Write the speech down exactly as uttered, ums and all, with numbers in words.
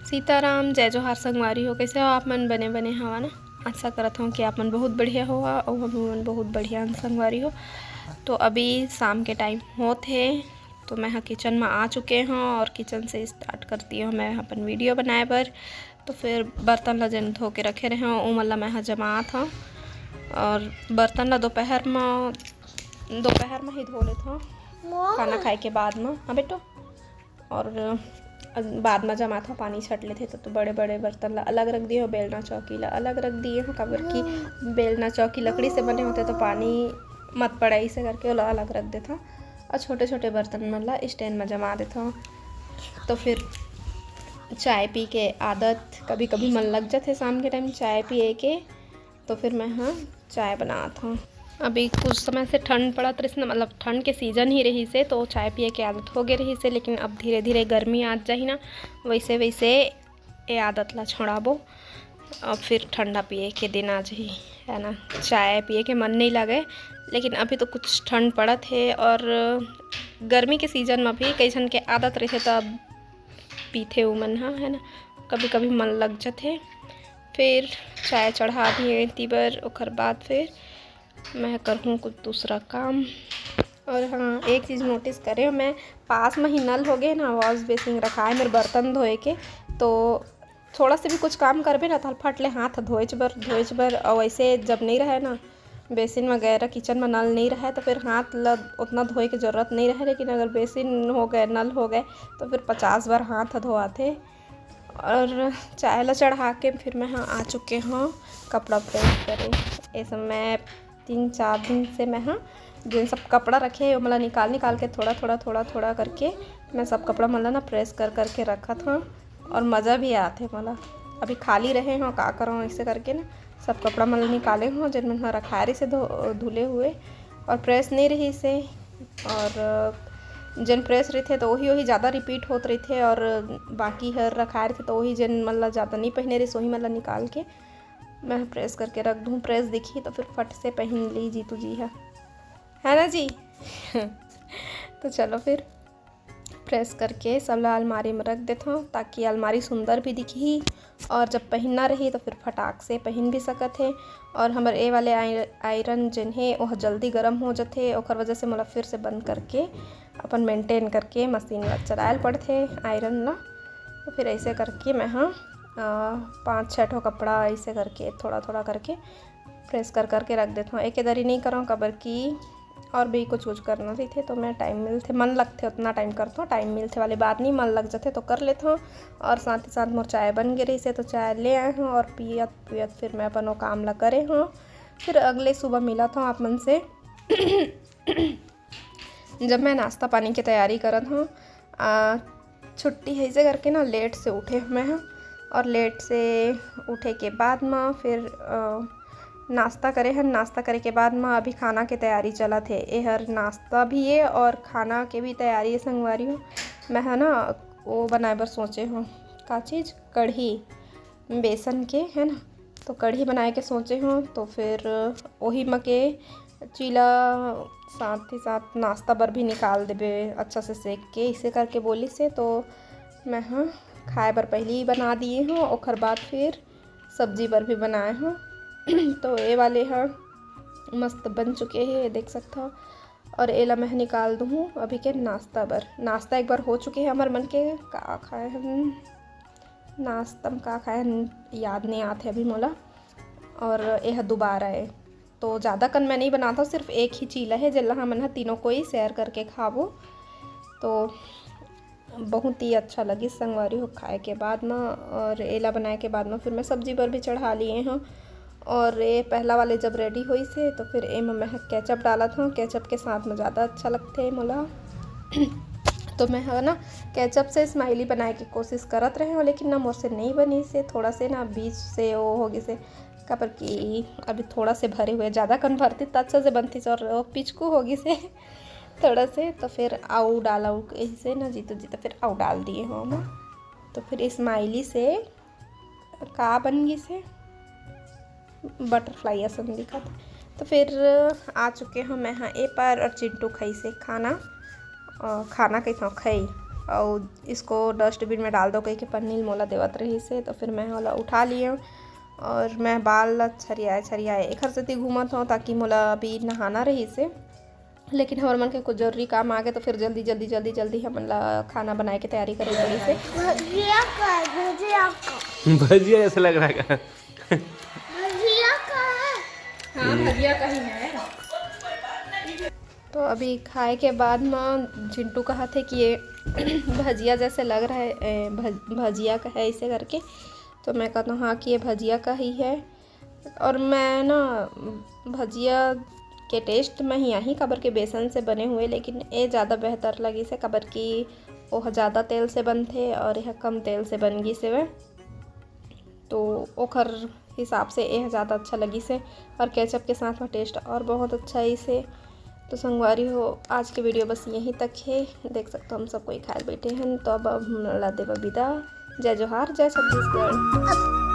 सीताराम, जय जोहार संगवारी हो। कइसे हो आप मन? बने बने हवा ना? आशा करत हूँ कि आप मन बहुत बढ़िया हो अउ हम मन बहुत बढ़िया हन संगवारी हो। तो अभी शाम के टाइम होत हे, तो मैं ह किचन में आ चुके हूँ और किचन से स्टार्ट करती हूँ मैं अपन वीडियो बनाए बर। तो फिर बर्तन ला जेन धो के रखे रहे हूँ, ओमन ला मैं ह जमात हूँ और बर्तन ला दोपहर में, दोपहर में ही धो लेत हूँ खाना खाए के बाद में। हाँ बेटो, और बाद में जमात हूँ, पानी छट लेथे तो, तो बड़े बड़े बर्तन ला अलग रख दिए हूँ, बेलना चौकी ला अलग रख दिए हूँ, काबर कि बेलना चौकी लकड़ी से बने होते तो पानी मत पड़े, इसे करके ओला अलग रख देत हूँ। और छोटे छोटे बर्तन मन ला स्टैंड में जमा देत हूँ। तो फिर चाय पी के आदत कभी कभी मन लग जाथे शाम के टाइम चाय पिए के, तो फिर मैं हाँ चाय बनात हूँ। अभी कुछ समय से ठंड पड़त रहिस ना, मतलब ठंड के सीजन ही रहिस हे, तो चाय पिए के आदत हो गए रहिस हे, लेकिन अब धीरे धीरे गर्मी आत जाही ना, वैसे वैसे ये आदत ला छोड़ाबो। अब फिर ठंडा पिए के दिन आ जाही, है ना, चाय पिए के मन नहीं लगे। लेकिन अभी तो कुछ ठंड पड़त हे और गर्मी के सीजन में भी कई झन के आदत रहिथे, तो अब पीथे उमन ह, है ना, कभी कभी मन लग जाथे। फिर चाय चढ़ा दिए तीबर, ओकर बाद फिर मैं करहूँ कुछ दूसरा काम। और हाँ, एक चीज़ नोटिस करे हो, मैं पास में ही नल हो गए ना, वॉश बेसिन रखा है मेरे बर्तन धोए के, तो थोड़ा से भी कुछ काम करबे ना, तो फट ले हाथ धोएच बर, धोएच बर। और वैसे जब नहीं रहे ना, बेसिन वगैरह किचन में नल नहीं रहे, तो फिर हाथ ल उतना धोए के जरूरत नहीं रहे, लेकिन अगर बेसिन हो गए, नल हो गए, तो फिर पचास बार हाथ धोआथे। और चाय ला चढ़ा के फिर मैं हाँ आ चुके हूँ कपड़ा प्रेस करे। ये सब मैं तीन चार दिन से मैं हाँ जेन सब कपड़ा रखे हे, ओमन ला निकाल निकाल के थोड़ा थोड़ा, थोड़ा थोड़ा करके मैं सब कपड़ा मन ला ना प्रेस कर करके रखत हूँ। और मज़ा भी आथे मोला। अभी खाली रहे हूँ, का करूँ, ऐसे करके ना सब कपड़ा मन ला निकाले हूँ, जेन मन ह रखाए रहिस हे धो-, धुले हुए और प्रेस नहीं रहिस हे। और जेन प्रेस रहिथे तो वही वही ज़्यादा रिपीट होत रहिथे, और बाकी हर रखाए रहिथे तो वही जेन मन ला ज़्यादा नहीं पहने रहिस, वही मन ला निकाल के मैं प्रेस करके रख दूँ। प्रेस दिखही तो फिर फट से पहन ली जीतू जी ह, है ना जी? तो चलो फिर प्रेस करके सब ला अलमारी में रख देथों, ताकि अलमारी सुंदर भी दिखही और जब पहनना रही तो फिर फटाक से पहन भी सकत हे। और हमर ए वाले आय-, आयरन जेन हे, ओह जल्दी गर्म हो जथे, ओकर वजह से मोला फिर से बंद करके अपन मेंटेन करके मशीन ला चलायल पड़थे, आयरन ला। तो फिर ऐसे करके मैं ह, अ, पाँच छः ठो कपड़ा ऐसे करके थोड़ा थोड़ा करके प्रेस कर करके रख देथों। एके दरी नहीं करौं, काबर कि और भी कुछ कुछ करना रहिथे, तो मैं टाइम मिलथे, मन लगथे उतना टाइम करथों, टाइम मिलथे वाली बात नहीं, मन लग जथे तो कर लेथों। और साथ ही साथ मोर चाय बन गे रहिस हे, तो चाय ले आए हूँ और पियत पियत फिर मैं अपन वो काम ला करे हूँ। फिर अगले सुबह मिलत हूँ आप मन से। जब मैं नाश्ता पानी के तैयारी करत हूँ, आ, छुट्टी है इसे करके ना लेट से उठे मैं ह, और लेट से उठे के बाद म फिर, अ, नाश्ता करे हन। नाश्ता करे के बाद म अभी खाना के तैयारी चलत हे। एहर नाश्ता भी हे और खाना के भी तैयारी हे संगवारी हो। मैं ह ना वो बनाए बर सोचे हूँ, का चीज़, कढ़ी बेसन के, है ना। तो कढ़ी बनाए के सोचे हूँ, तो फिर ओही म के चीला साथ ही साथ नाश्ता बर भी निकाल देबे अच्छा से सेक के, इसे करके बोलिस हे। तो मैं ह खाए बर पहली ही बना दिए हूँ, ओकर बाद फिर सब्जी बर भी बनाए हूँ। तो ये वाले ह मस्त बन चुके हे, देख सकत हो। और एला मैं निकाल दूँ अभी के नाश्ता बर। नाश्ता एक बार हो चुके हे हमर मन के, का खाए हन नाश्ता में, का खाए हन याद नहीं आत हे अभी मोला। और यह दोबारा है, तो ज़्यादा कन मैं नहीं बनाता हूँ, सिर्फ एक ही चीला है, जेला हमन ह तीनों कोई शेयर करके खाबो। तो बहुत ही अच्छा लगिस संगवारी हो खाए के बाद म। और एला बनाए के बाद म फिर मैं सब्जी बर भी चढ़ा लिए हूँ। और ये पहला वाले जब रेडी होइस हे, तो फिर एमा मैं ह केचप डालत हूँ। केचप के साथ में ज़्यादा अच्छा लगथे मोला। तो मैं ह ना केचप से स्माइली बनाए के कोशिश करत रहे हूँ, लेकिन ना मोर से नहीं बनिस हे, थोड़ा से ना बीच से वो हो गिस हे, काबर कि अभी थोड़ा से भरे हुए, ज़्यादा कन भरती त अच्छा से बनतिस, और वो पिचकू हो गिस हे थोड़ा से। तो फिर आऊ डालव, ऐसे ना जीतू जी, तो फिर आऊ डाल दिए हूँ मैं। तो फिर स्माइली से का बन गिस हे, बटरफ्लाई असन दिखत। तो फिर आ चुके हूँ मैं ह ए पर, और चिंटू खाइस हे खाना, अ, खाना कहिथों, खई। अउ इसको डस्टबिन में डाल दो कहिके पन्नी ल मोला देवत रहिस हे, तो फिर मैं ओला उठा लिए। और मैं बाल ला छरियाए छरियाए एखर सेती घूमत हूँ, ताकि मोला अभी नहाना रहिस हे, लेकिन हमर मन के कुछ जरूरी काम आ गए, तो फिर जल्दी जल्दी जल्दी जल्दी हमन ला खाना बनाए के तैयारी करे पड़िस हे। भजिया का भजिया का भजिया जैसा लग रहा है। भजिया का है। हाँ, भजिया का ही है। तो अभी खाए के बाद म झिंटू कहत हे कि ये भजिया जैसे लग रहा है, ए, भज, भजिया का है इसे करके। तो मैं कहता हूँ हाँ कि ये भजिया का ही है। और मैं ना भजिया के टेस्ट में ही आही, काबर के बेसन से बने हुए, लेकिन ये ज़्यादा बेहतर लगिस हे, काबर कि ओह ज़्यादा तेल से बनथे और यह कम तेल से बन गिस हे। तो ओखर हिसाब से यह ज़्यादा अच्छा लगिस हे और केचप के साथ में टेस्ट और बहुत अच्छा आइस हे। तो संगवारी हो, आज के वीडियो बस यहीं तक है। देख सकते हो हम सब कोई खाए बैठे हैं, तो अब हम ला देबा विदा। जय जोहार, जय छत्तीसगढ़।